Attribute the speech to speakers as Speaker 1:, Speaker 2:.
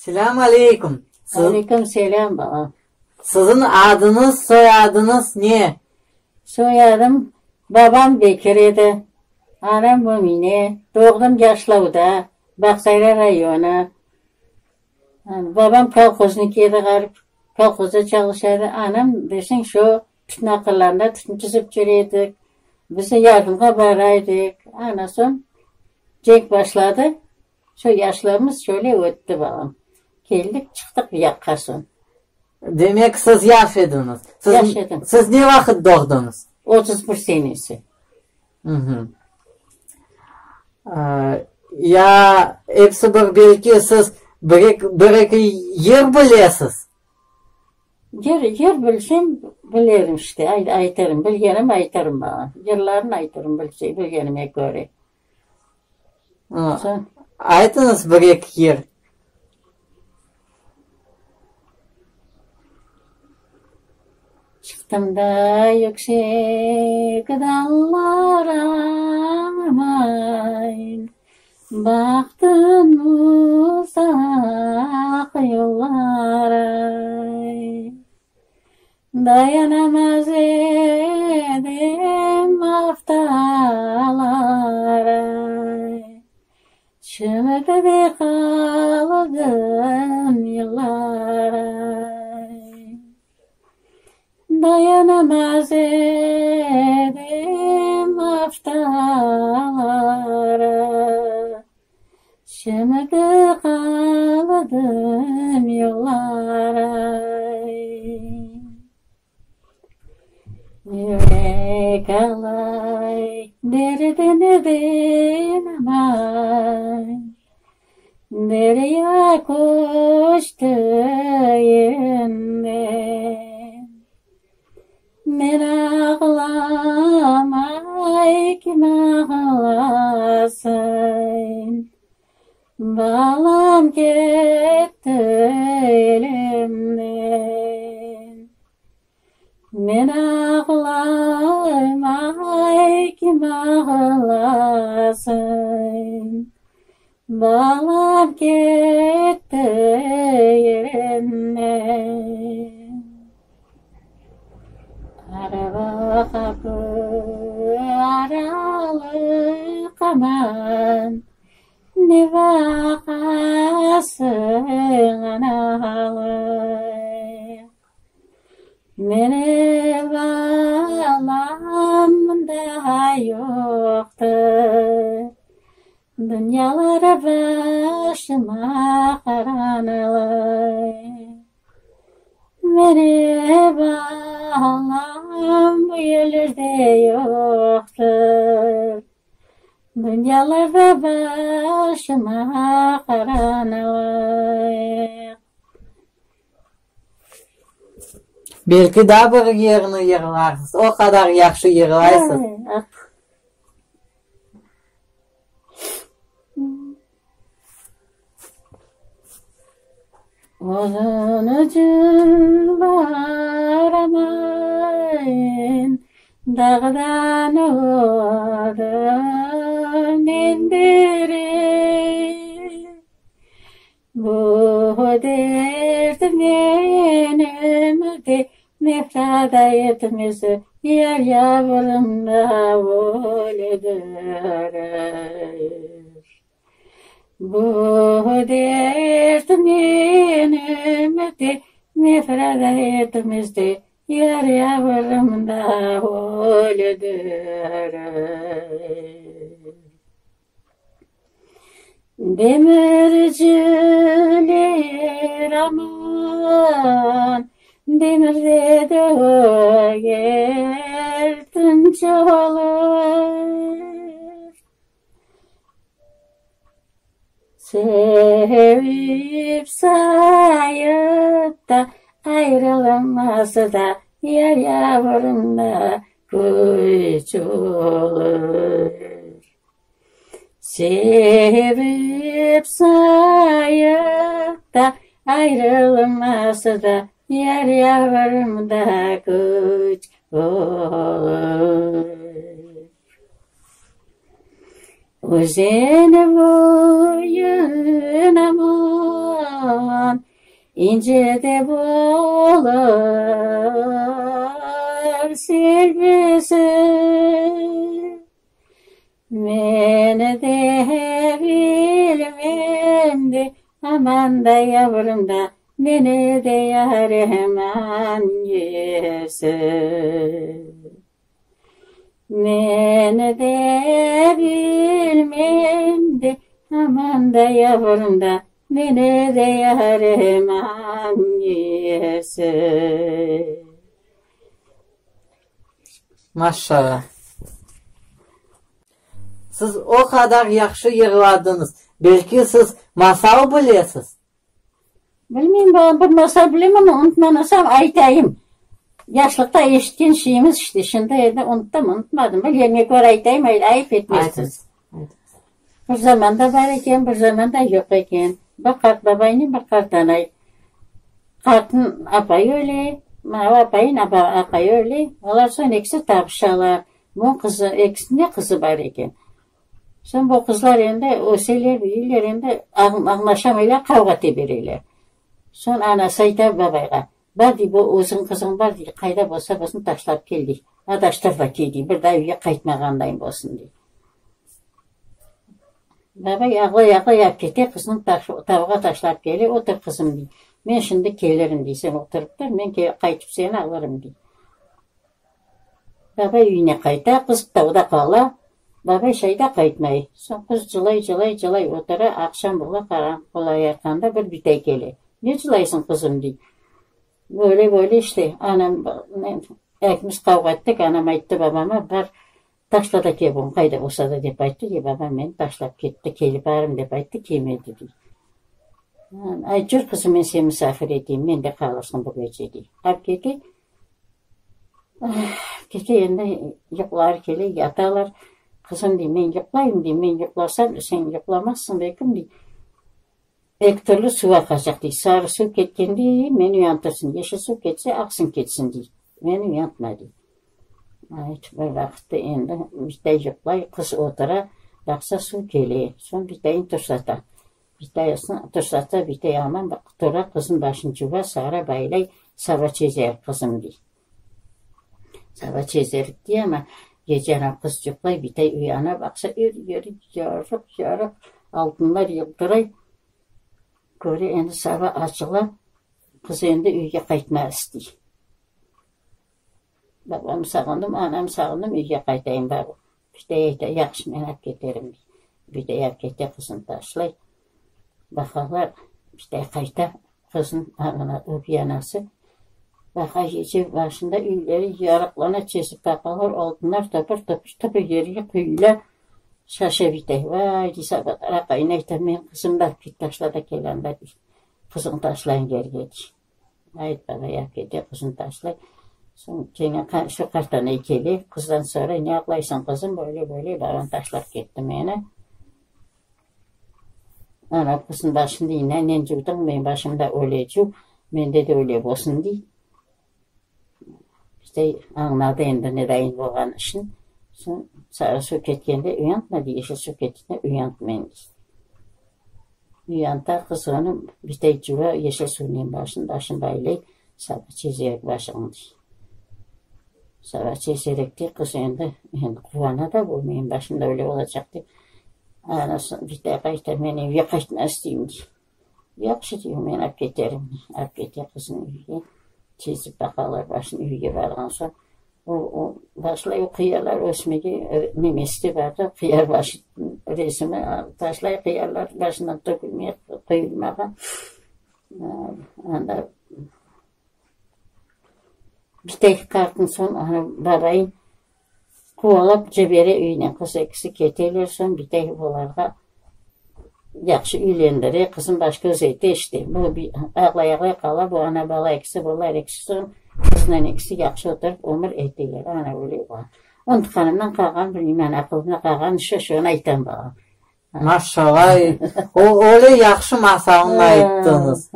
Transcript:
Speaker 1: Selâm aleyküm.
Speaker 2: Aleyküm selâm, balam.
Speaker 1: Siziñ adıñız, soyadıñız ne?
Speaker 2: Soyadım, babam Bekir edi, anam Mümine. Doğdım Yaşlavda, Bağçasaray rayonı. Babam kolhoznik edi, ğarip, kolhozda çalışa edi. Anam, deseñ, şu tütün aqırlarında tütün tüzip yüre edik. Biz de yardımğa bara edik. Ana soñ cenk başladı. Şu yaşlığımız şöyle ötti, balam. Keldik, çıqtıq bu yaqqa soñ.
Speaker 1: Demek, siz yaş ediñiz.
Speaker 2: Yaş edim.
Speaker 1: Siz ne vaqıt doğdıñız?
Speaker 2: 31 senesi.
Speaker 1: Ya episi bir belki siz bir-eki yır bilesiz?
Speaker 2: Yır, yır bilsem, bilirim işte, aytırım, bilgenim aytırım balam. Yırlarnı aytırım bilgenime köre.
Speaker 1: Aytıñız bir-eki yır.
Speaker 2: Çıqtım da yüksek dağlara, aman, Baqtım uzaq yollara. Dayanamaz edim aftalara, Şimdi de qaldım yıllara. Dayanamaz edim aftalara, Şimdi qaldım yollara. Yürek ağlay derdinden aman, Derya köçti endi. Men ağlamay, kim ağlasın? Balam ketti elimden. Men ağlamay, kim ağlasın? Balam ketti elimden. Araba qapı aralıq aman, Ne baqasıñ, analıq? Menim balam mında yoqtır, Dünyalar başıma qaranlıq. Menim balam bu yerlerde yoqtır, Dünyalarda başıma qaranlıq.
Speaker 1: Belki daa bir yırnı yırlarsız, o qadar yahşı yırlaysız.
Speaker 2: Özün içün baramayın, Dağdan odun endirip. Bu dert menim de nefrat etmesi, Yar yavrum da öldürir. Bu dert menim de nefrat etmesi, Yar yavrum da öldürir. Demirciler aman, demirde döger tınç olur. Sevip sayıp da ayrılması da yar yavrum da küç olur. Sevip sayıp da ayrılması da yar yavrum da küç olur. Özen boyun aman. İnce de bolur selbisi. Men de bilmem de, aman da yavrum da, Meni de yarem angisi? Men de bilmem de, aman da yavrum da, Meni de yarem angisi?
Speaker 1: Maşallah. Siz o qadar yahşı yırladıñız. Belki siz masal bilesiz?
Speaker 2: Bilmeyim, balam, bir masal bilem, amma unutmanasam aytayım. Yaşlıqta eşitken şeyimiz işte, şimdi endi unuttım, unutmadım, bilgenime köre aytayım, ayıp etmezsiz. Bir zamanda bar eken, bir zamanda yoq eken, bir qart babaynen bir qartanay. Qartnıñ apayı öle, mınavı apayın aqayı öle, olar soñ ekisi tapışalar. Bunıñ qızı, ekisiniñ de qızı bar eken. Soñ bu qızlar endi öseler, büyüyler, endi añlaşamaylar, qavğa ete bereler. Soñ anası ayta babayğa, Bar, dey, bu özüñ qızıñ bar, dey, qayda bolsa bolsun taşlap kel, dey, adaştır da kel, dey, bir daa üyge qaytmağandayın bolsun, dey. Babay ağlay-ağlay ap kete, qızını tavğa taşlap kele, Otur, qızım, dey, men şimdi kelirim, dey, sen oturıp tur, men qaytıp seni alırım, dey. Babay üyüne qayta, qız tavda qala. Babay şay da qaytmay. Soñ qız cılay-cılay, cılay otura, aqşam bola, qaranğıq bolayatqanda bir bitay kele. Ne cılaysıñ, qızım, dey. Böyle, böyle işte, anam, ekimiz qavğa ettik, anam ayttı babama, bar, taşla da kel bunı, qayda bolsa da, dep ayttı, dey, babam meni taşlap ketti, kelip barım dep ayttı, kelmedi, dey. Ayt, cür, qızım, men seni misafir eteyim, mende qalırsıñ bu gece, dey. Ap kete. Kete endi yuqları kele, yatalar. Qızım, dey, men yuqlayım, dey, men yuqlasam, sen yuqlamazsıñ belkim, dey. Eki türlü suv aqacaq, dey. Sarı suv ketkende meni uyantırsıñ, yeşil suv ketse, aqsın ketsin, dey. Meni uyantma, dey. Ayt, bir vaqıtta endi bitay yuqlay, qız otura, baqsa suv kele. Soñ bitayını tursata. Bitayısını tursata, bitay aman tura, qıznıñ başını cuva, sara, baylay, saba çezerik, qızım, dey. Saba çezerik dey ama, gece anam qız yuqlay, bitay uyana, baqsa, er yeri yarıq, yarıq, altınlar yıltıray. Köre, endi saba açıla, qız endi üyge qaytmaq istey. Babamnı sağındım, anamnı sağındım, üyge qaytayım, baba. Bitay ayta, yahşı, men ap keterim, dey. Bitay ap kete, qızını taşlay. Baqalar, bitay qayta, qızınıñ ağına ögey anası. Baqa, gece başında üyleri yarıqlana, çezip baqalar, altınlar topur-topur tübü yerge quyula. Şaşa bitay, Vay, dey, sabalar aqayına ayta, men qızımnı ap ket taşla da kel anda, dey. Qızıñnı taşlayın yerge, dey. Ayt, baba, yap kete, qızını taşlay. Soñ kene şu qartanay kele, qızdan soray, ne aqlaysıñ, qızım, böyle, böyle, babam taşlap ketti meni. Ana, qıznıñ başını iynenen cuvdıñ, menim başım da öyle cuv, mende de öyle bolsun, dey. İşte, añladı endi nedayın bolğan işin. Soñ sarı suv ketkende uyantma, dey, yeşil suv ketkende uyant meni, dey. Uyanta qız onı, bitay cuva, yeşil suvnen başını, başını baylay, saba çezerik başıñnı, dey. Saba çezerik dey, qız endi, endi quvana da, bu menim başım da öyle olacaq dep. Anası bitay qayta, men evge qaytmaq isteyim, dey. Yahşı, dey, men ap keterim, dey. Ap kete qızını üyge, çezip baqalar başını, üyge barğan soñ, o, o, başlay o qıyarlar ösmege, nemesi de bar da, qıyar başı resimi, taşlay qıyarlar başından tökülmey, quyulmağa. Anda bitay qartnıñ soñ, ana, babayın Quvalap cibere üyüne, qız ekisi keteler, soñ bitay olarğa yahşı üylendire, qızın baş-köz ete işte. Bu ağlay-ağlay qala, bu ana-bala ekisi, balalar ekisi, soñ qıznen ekisi yahşı oturıp ömür eteler. Ana öyle ola. Unutqanımdan qalğan bilmeymen, aqılımda qalğan şu, şunı aytam balam.
Speaker 1: Maşallah, öyle yahşı masalnı ayttıñız.